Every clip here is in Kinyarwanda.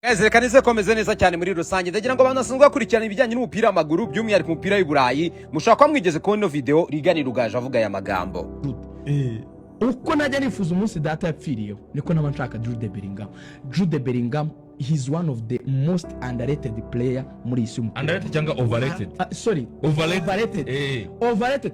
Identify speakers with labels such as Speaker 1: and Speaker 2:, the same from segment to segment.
Speaker 1: Guys, reka nizere ko meze neza cyane muri rusange. Ndagira ngo abantu basanzwe bakurikirana ibijyanye n'umupira w'amaguru, by'umwihariko umupira w'i Burayi, mushobora kuba mwigeze kubona ino video Reagan Rugaju avuga aya magambo.
Speaker 2: Uko najya nifuza umunsi data yapfiriyeho, niko naba nshaka Jude Bellingham. Jude Bellingham, he's one of the most underrated player muri iyi si y'umupira.
Speaker 3: Underrated cyangwa overrated?
Speaker 2: Ah, sorry.
Speaker 3: Overrated.
Speaker 2: Overrated. Overrated.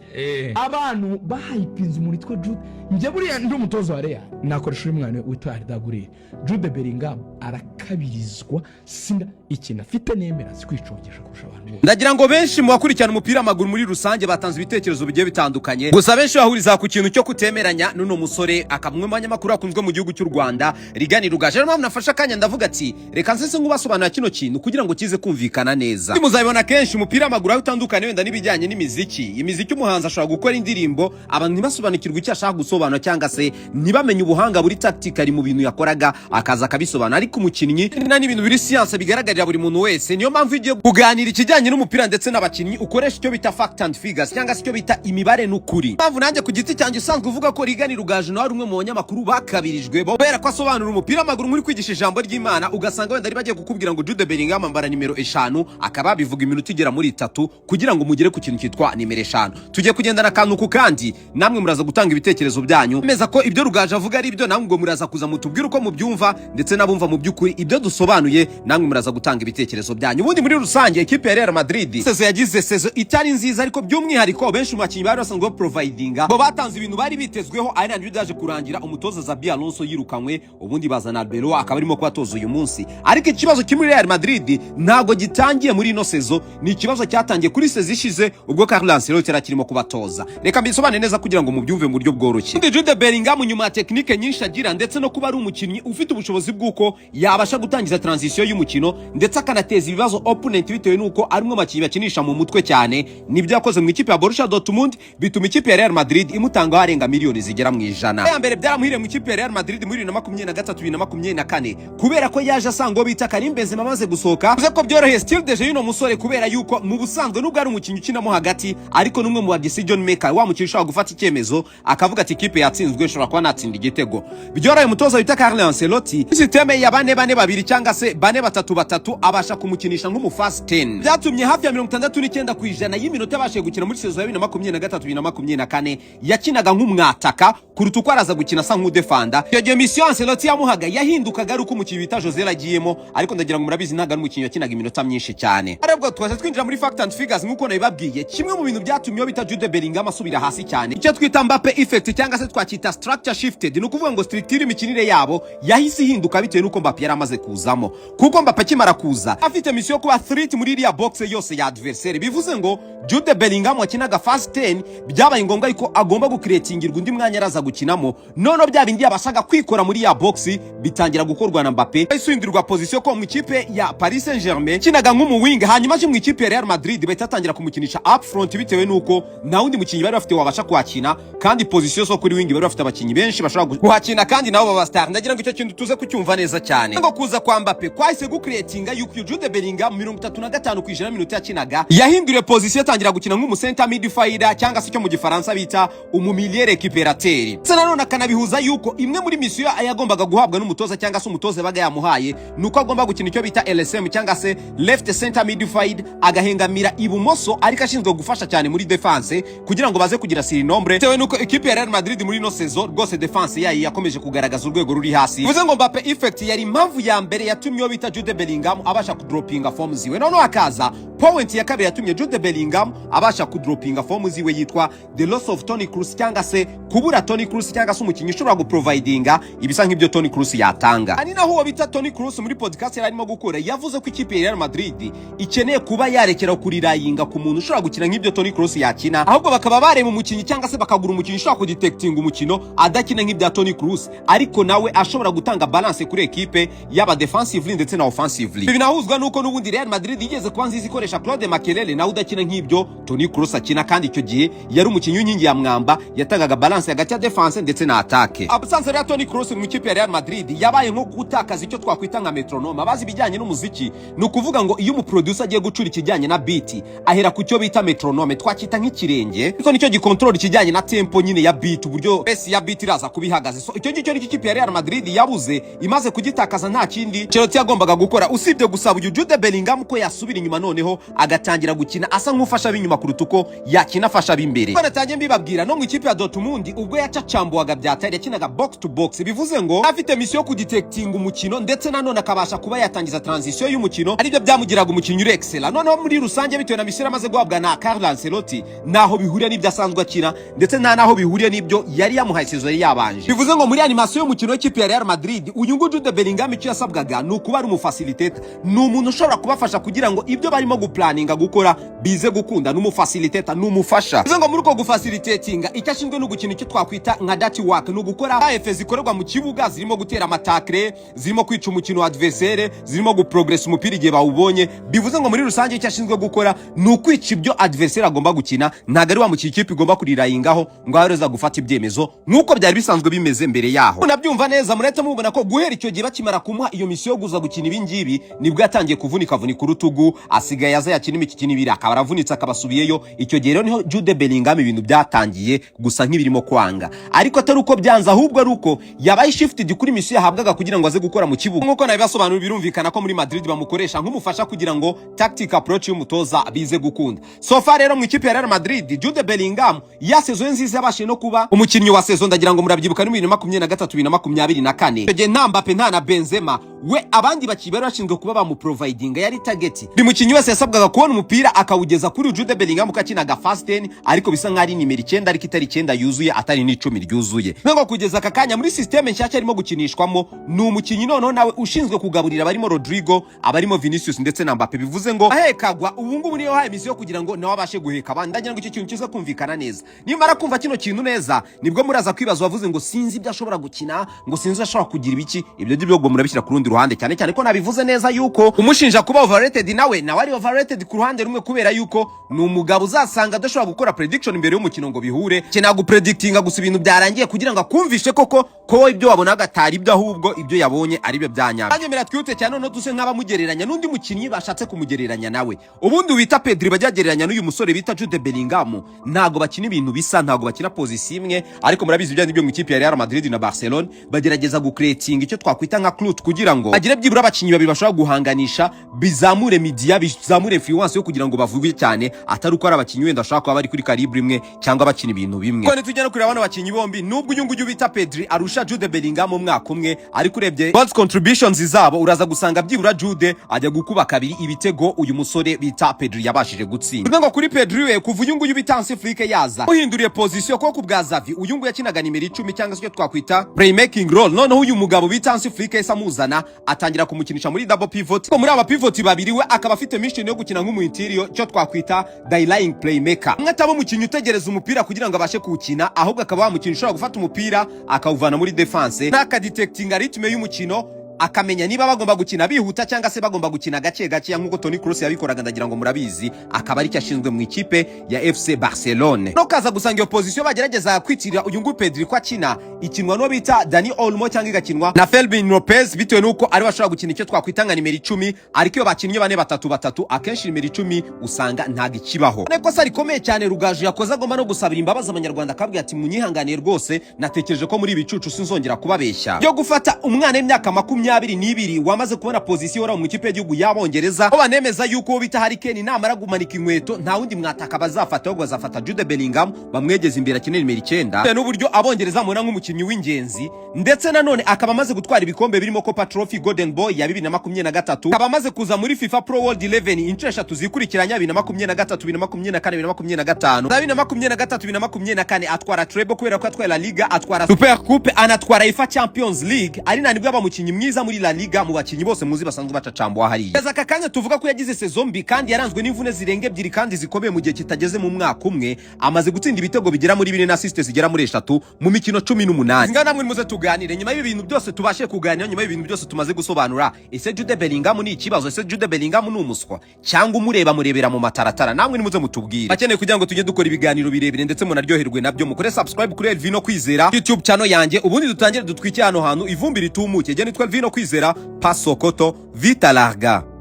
Speaker 2: Abantu bahayipinze umuntu witwa Jude. Njye buriya ndi umutoza wa Real, nakoresha uyu mwana witwa Arda Güler. Jude Bellingham arakabirizwa, sinda ikintu afite nemera si kwicongesha kurusha abantu bose.
Speaker 1: Ndagira ngo benshi mu bakurikirana umupira w'amaguru muri rusange batanze ibitekerezo bigiye bitandukanye, gusa benshi bahuriza ku kintu cyo kutemeranya n'uno musore, akaba umwe mu banyamakuru bakunzwe mu gihugu cy'u Rwanda, Reagan Rugaju. Rero mpamvu nafashe akanya ndavuga ati reka nsese nk'ubasobanurira kino kintu kugira ngo kize kumvikana neza. Muzabibona kenshi umupira w'amaguru aho utandukanye wenda n'ibijyanye n'imiziki. Imiziki, umuhanzi ashobora gukora indirimbo, abantu ntibasobanukirwe icyo ashaka gusobanura cyangwa se ntibamenye ubuhanga buri tactically mu bintu yakoraga, akaza akabisobanura. Ariko umukinnyi n'ibintu biri siyanse bigaragarira buri muntu wese. Niyo mpamvu iyo ugiye kuganira ikijyanye n'umupira ndetse n'abakinnyi, ukoresha icyo bita fact and figures cyangwa se icyo bita imibare n'ukuri. Mpamvu nanjye ku giti cyanjye usanzwe uvuga ko Reagan Rugaju nawe ari umwe mu banyamakuru bakabirijwe, kubera ko asobanura umupira w'amaguru nk'uri kwigisha ijambo ry'Imana. Ugasanga wenda ari bagiye kukubwira ngo Jude Bellingham ambara nimero 5, akaba yabivuga iminota igera muri 3 kugira ngo mugere ku kintu cyitwa nimero 5. Tugiye kugendana akantu ku kandi, namwe muraza gutanga ibitekerezo byanyu meza ko ibyo Rugaju avuga ari ibyo. Namwe ubwo muraza kuza mutubwire uko mubyumva, ndetse n'abumva mu by'ukuri ibyo dusobanuye, namwe muraza gutanga ibitekerezo byanyu. Ubundi muri rusange ikipe ya Real Madrid saison yagize saison itari nziza, ariko by'umwihariko benshi mu bakinnyi bari basanzwe baprovidinga bo batanze ibintu bari bitezweho, ari nabyo byaje kurangira umutoza Xabi Alonso yirukanywe, ubundi bazana Arbeloa akaba arimo kubatoza uyu munsi. Ariko ikibazo kiri muri Real Madrid ntabwo gitangiye muri ino saison, ni ikibazo cyatangiye kuri saison ishize ubwo Carlo Ancelotti yari akirimo kubatoza. Reka mbisobanure neza kugira ngo mubyumve mu buryo bworoshye. Ubundi Jude Bellingham, nyuma ya technique nyinshi agira ndetse no kuba ari umukinnyi ufite ubushobozi bw'uko yabasha gutangiza transition y'umukino ndetse akanateza ibibazo opponent bitewe n'uko ari umwe mu bakinnyi bakinisha mu mutwe cyane, nibyo yakoze mu ikipe ya Borussia Dortmund, bituma ikipe ya Real Madrid imutangaho arenga miliyoni zigera mu 100. Ya mbere byaramuhiriye mu ikipe ya Real Madrid muri 2023, 2024, kubera ko yaje asanga uwo bita Karim Benzema amaze gusohoka. Bivuze ko byoroheye style de jeu y'uno musore, kubera yuko mu busanzwe nubwo ari umukinnyi ukinamo hagati, ariko n'umwe mu ba decision maker, wa mukinnyi ushobora gufata icyemezo akavuga ati ikipe yatsinzwe, nshobora kuba natsinda igitego. Byoroheye umutoza wita Carlo Ancelotti, système ya 4-4-2 cyangwa se 4-3-3, abasha kumukinisha nk'umu false 10. Byatumye hafi ya 69% y'iminota yabashije gukina muri saison ya 2023, 2024 yakinaga nk'umwataka kuruta uko araza gukina asa nk'udefanda. Icyo gihe mission Ancelotti yamuhaga yahindukaga ari uko umukinnyi bita Joselu agiyemo, ariko ndagira ngo murabizi ntabwo ari umukinnyi wakinaga iminota myinshi cyane. Aribwo twaje twinjira muri fact and figures. Nk'uko nabibabwiye, kimwe mu bintu byatumye uwo bita Jude Bellingham asubira hasi cyane, icyo twita Mbappe effect cyangwa se twacyita structure shifted, ni ukuvuga ngo structure imikinire yabo yahise ihinduka bitewe n'uko Mbappe yari amaze kuzamo. Kuko Mbappe akimara kuza afite mission yo kuba threat muri iriya box yose ya adversaire, bivuze ngo Jude Bellingham wakinaga false 10 byabaye ngombwa yuko agomba gucreatingirwa undi mwanya araza gukinamo. Noneho bya bindi yabashaga kwikora muri ya box bitangira gukorwa na Mbappe. Yahise position ko mu ikipe ya Paris Saint-Germain kinaga nk'umu wing, hanyuma aje mu ikipe ya Real Madrid bahita batangira kumukinisha up front bitewe n'uko nta wundi mukinnyi bari bafite wabasha kuhakina, kandi position zo kuri wing bari bafite abakinnyi benshi bashobora kuhakina kandi nabo baba star. Ndagira ngo icyo kintu tuze kucyumva neza cyane, ngo kuza kwa Mbappe kwahise gucreatinga yuko Jude Bellingham 35% y'iminota yakinaga yahinduriye position, atangira gukina nk'umu center midfielder cyangwa se icyo mu Gifaransa bita umu milieu récupérateur. Ndetse nanone akanabihuza yuko imwe muri mission yagombaga guhabwa n'umutoza cyangwa se umutoza yabaga yamuhaye ni uko agomba gukina icyo bita LSM cyangwa se left center midfield, agahengamira ibumoso ariko ashinzwe gufasha cyane muri defense kugira ngo baze kugira surnombre, bitewe nuko ikipe ya Real Madrid muri ino saison rwose defense yayo yakomeje kugaragaza urwego ruri hasi. Bivuze ngo Mbappe effect yari impamvu ya mbere yatumye uwo bita Jude Bellingham abasha kudropinga form ziwe. Noneho hakaza point ya kabiri yatumye Jude Bellingham abasha kudropinga form ziwe, yitwa the loss of Toni Kroos cyangwa se kubura Toni Kroos cyangwa se umukinnyi ushobora guprovidinga ibisa nk'ibyo Toni Kroos yatanga. Ari naho uwo bita Toni Kroos muri podcast yari arimo gukora yavuze ko ikipe ya Real Madrid ikeneye kuba yarekera kurirayinga ku muntu ushobora gukina nk'ibyo Toni Kroos yakina, ahubwo bakaba bareba umukinnyi cyangwa se bakagura umukinnyi ushobora kudetectinga umukino adakina nk'ibya Toni Kroos, ariko nawe ashobora gutanga balance kuri ekipe, yaba defensively ndetse na offensively. Ibi binahuzwa nuko n'ubundi Real Madrid yigeze kuba nziza ikoresha Claude Makelele, nawe udakina nk'ibyo Toni Kroos akina, kandi icyo gihe yari umukinnyi w'inkingi ya mwamba, yatangaga balance hagati ya defense ndetse na attaque. Absence ya Toni Kroos mu ikipe ya Real Madrid yabaye nko gutakaza icyo twakwita twakwita nka metronome. Abazi ibijyanye n'umuziki, ni ukuvuga ngo iyo umuproducer agiye gucura ikijyanye na beat, ahera ku cyo bita metronome, twacyita nk'ikirenge, ariko nicyo gikontorora ikijyanye na tempo nyine ya beat, uburyo pace ya beat iraza kuba ihagaze. So icyo ngicyo nicyo ikipe ya Real Madrid yabuze. Imaze kugitakaza, nta kindi Ancelotti yagombaga gukora usibye gusaba uyu Jude Bellingham ko yasubira inyuma, noneho agatangira gukina asa nk'ufasha ab'inyuma kuruta uko yakina afasha ab'imbere. Ko natangiye mbibabwira, no mu ikipe ya Dortmund ubwo yacacambuwaga byatari, yakinaga box to box, bivuze ngo afite mission yo kudetectinga umukino, ndetse nanone akabasha kuba yatangiza transition y'umukino, aribyo byamugiraga umukinnyi uri excellent. Noneho muri rusange, bitewe na mission amaze guhabwa na Carlo Ancelotti, naho bihuriye n'ibyo asanzwe akina, ndetse nta naho bihuriye n'ibyo yari yamuhaye saison yari yabanje. Bivuze ngo muri animation y'umukino w'ikipe ya Real Madrid, uyu nguyu Jude Bellingham icyo yasabwaga ni ukuba ari umufacilitator, ni umuntu ushobora kubafasha kugira ngo ibyo barimo guplaninga gukora bize gukunda, ni umufacilitator, ni umufasha. Bivuze ngo muri uko gufacilitatinga, icyo ashinzwe ni ugukina icyo twakwita nka dirty work, ni ugukora AF zikorerwa mu kibuga, zirimo gutera amatackle, zirimo kwica umukino wa adversaire, zirimo guprogress umupira igihe bawubonye. Bivuze ngo muri rusange icyo ashinzwe gukora ni ukwica ibyo adversaire agomba gukina. Ntabwo ari wa mukino ikipe igomba kurirayingaho ngo ahereza gufata ibyemezo nk'uko byari bisanzwe bimeze mbere yaho. Munabyumva neza, murahita mubona ko guhera icyo gihe bakimara kumuha iyo mission yo kuza gukina ibi ngibi, nibwo yatangiye kuvunika avunika urutugu, asigaye aza yakina imikino 2 akaba aravunitse, akabasubiyeyo. Icyo gihe rero niho Jude Bellingham ibintu byatangiye gusa nk'ibirimo kwanga, ariko atari uko byanze, ahubwo ari uko yabaye shifted kuri mission yahabwaga kugira ngo aze gukora mu kibuga. Nk'uko nabibasobanuriye, birumvikana ko muri Madrid bamukoresha nk'umufasha kugira ngo tactic approach y'umutoza bize gukunda. So far rero mu ikipe ya Real Madrid, Jude Bellingham ya saison nziza yabashije no kuba umukinnyi wa saison, ndagira ngo murabyibuka, ni 2023, 2024. Icyo gihe nta Mbappe, nta na Benzema, we abandi bakinnyi bari bashinzwe kuba bamuprovidinga yari target. Buri mukinnyi wese yasabwaga kubona umupira akawugeza kuri Jude Bellingham, ko akinaga false 10, ariko bisa nk'aho ari nimero 9, ariko itari 9 yuzuye, atari n'10 ryuzuye. Ngo kugeza aka kanya muri système nshyashya arimo gukinishwamo, ni umukinnyi noneho nawe ushinzwe kugaburira abarimo Rodrigo, abarimo Vinicius ndetse na Mbappe. Bivuze ngo ahekagwa ubu ngubu niyo haye mission kugira ngo nawe abashe guheka abandi. Ndagira ngo icyo kintu kize kumvikana neza. Nimara kumva kino kintu neza, nibwo muraza kwibaza wavuze ngo sinzi ibyo ashobora gukina, ngo sinzi ashobora kugira ibiki. Ibyo ngibyo ubwo murabishyira ku rundi ruhande, cyane cyane ko nabivuze neza yuko umushinja kuba overrated, nawe ari overrated ku ruhande rumwe, kubera yuko ni umugabo uzasanga adashobora gukora prediction imbere y'umukino ngo bihure, keneye gupredictinga gusa ibintu byarangiye kugira ngo akumvishe koko ko ibyo wabonaga atari ibyo, ahubwo ibyo yabonye ari byo bya nyabyo. Anyemera twihute cyane, noneho duse nk'abamugereranya n'undi mukinnyi bashatse kumugereranya nawe. Ubundi wita Pedri bajya bagereranya n'uyu musore bita Jude Bellingham, ntago bakina ibintu bisa, ntago bakina position imwe, ariko murabizi ibyo nibyo mu ikipe ya Real Madrid na Barcelona bagerageza gucreatinga icyo twakwita nka clout, kugira ngo bagire byibura abakinnyi babiri bashobora guhanganisha, bizamure media, bizamure influence yo kugira ngo bavuge cyane, atari uko ari abakinnyi wenda bashobora kuba bari kuri calibre imwe cyangwa bakina ibintu bimwe. Ko tujya no kureba bano bakinnyi bombi, nubwo uyu nguyu bita Pedri arusha Jude Bellingham umwaka umwe, ariko urebye goals contributions zabo uraza gusanga byibura Jude ajya gukuba kabiri ibitego uyu musore bita Pedri yabashije gutsinda. Bivuze ngo kuri Pedri we, kuva uyu nguyu bita Hansi Flick yaza uhinduriye position, ko ku bwa Xavi uyu nguyu yakinaga nimero 10 cyangwa se icyo twakwita playmaking role, noneho uyu mugabo bita Hansi Flick yahise amuzana atangira kumukinisha muri double pivot. Ko muri aba pivot babiri, we akaba afite mission yo gukina nk'umu interior, cyo twakwita deep-lying playmaker, umwe ataba umukinnyi utegereza umupira kugira ngo abashe kuwukina, ahubwo akaba wa mukinnyi ushobora gufata umupira akawuvana muri defense, n'akadetectinga rythme y'umukino, akamenya niba bagomba gukina bihuta cyangwa se bagomba gukina gake gake, nk'uko Toni Kroos yabikoraga, ndagira ngo murabizi, akaba aricyo ashinzwe mu ikipe ya FC Barcelone. No kaza gusanga iyo position bagerageza kwitirira uyu nguyu Pedri ko akina, ikinwa n'uwo bita Dani Olmo cyangwa igakinwa na Fermin Lopez, bitewe n'uko ari bashobora gukina icyo twakwita nka nimero 10. Ariko iyo bakinnye bane batatu batatu, akenshi nimero 10 usanga ntabwo ikibaho. Ikosa rikomeye cyane Rugaju yakoze, agomba no gusabira imbabazi Abanyarwanda, akabwira ati: "Munyihanganiye rwose, natekereje ko muri ibi bicucu sinzongera kubabeshya," byo gufata umwana w'imyaka 22 wamaze kubona position ihoraho mu ikipe y'igihugu y'Abongereza, ko banemeza yuko uwo bita Harry Kane namara gumanika inkweto nta wundi mwataka bazafata, ahubwo bazafata Jude Bellingham bamwegeze imbere akine nimero 9, bitewe n'uburyo Abongereza bamubona nk'umukinnyi w'ingenzi, ndetse nanone akaba amaze gutwara ibikombe birimo Copa Trophy, Golden Boy ya 2023, akaba amaze kuza muri FIFA Pro World 11 inshuro eshatu zikurikiranya, 2023, 2024, 2025. Za 2023, 2024 atwara treble, kubera ko atwaye La Liga, atwara Super Coupe, anatwara UEFA Champions League, ari na nibwo aba umukinnyi mwiza muri La Liga mu bakinnyi bose muzi basanzwe bacacambwa hariya. Kugeza aka kanya tuvuga ko yagize saison mbi kandi yaranzwe n'imvune zirenga ebyiri kandi zikomeye mu gihe kitageze mu mwaka umwe, amaze gutsinda ibitego bigera muri bine na assist zigera muri eshatu mu mikino 18. Ngaho namwe muze tuganire nyuma y'ibi bintu byose tubashe kuganira, nyuma y'ibintu byose tumaze gusobanura. Ese Jude Bellingham ni ikibazo? Ese Jude Bellingham ni umuswa cyangwa umureba murebera mu mataratara? Namwe nimuze mutubwire. Bakeneye kugira ngo tujye dukora ibiganiro birebire ndetse munaryoherwe nabyo, mukore subscribe kuri Elvino Kwizera YouTube channel yanjye, ubundi dutangire dutwike hano hantu ivumbi ritumuke. Jye nitwa Elvino. Valentino Kwizera, Pasokoto, Vita Larga.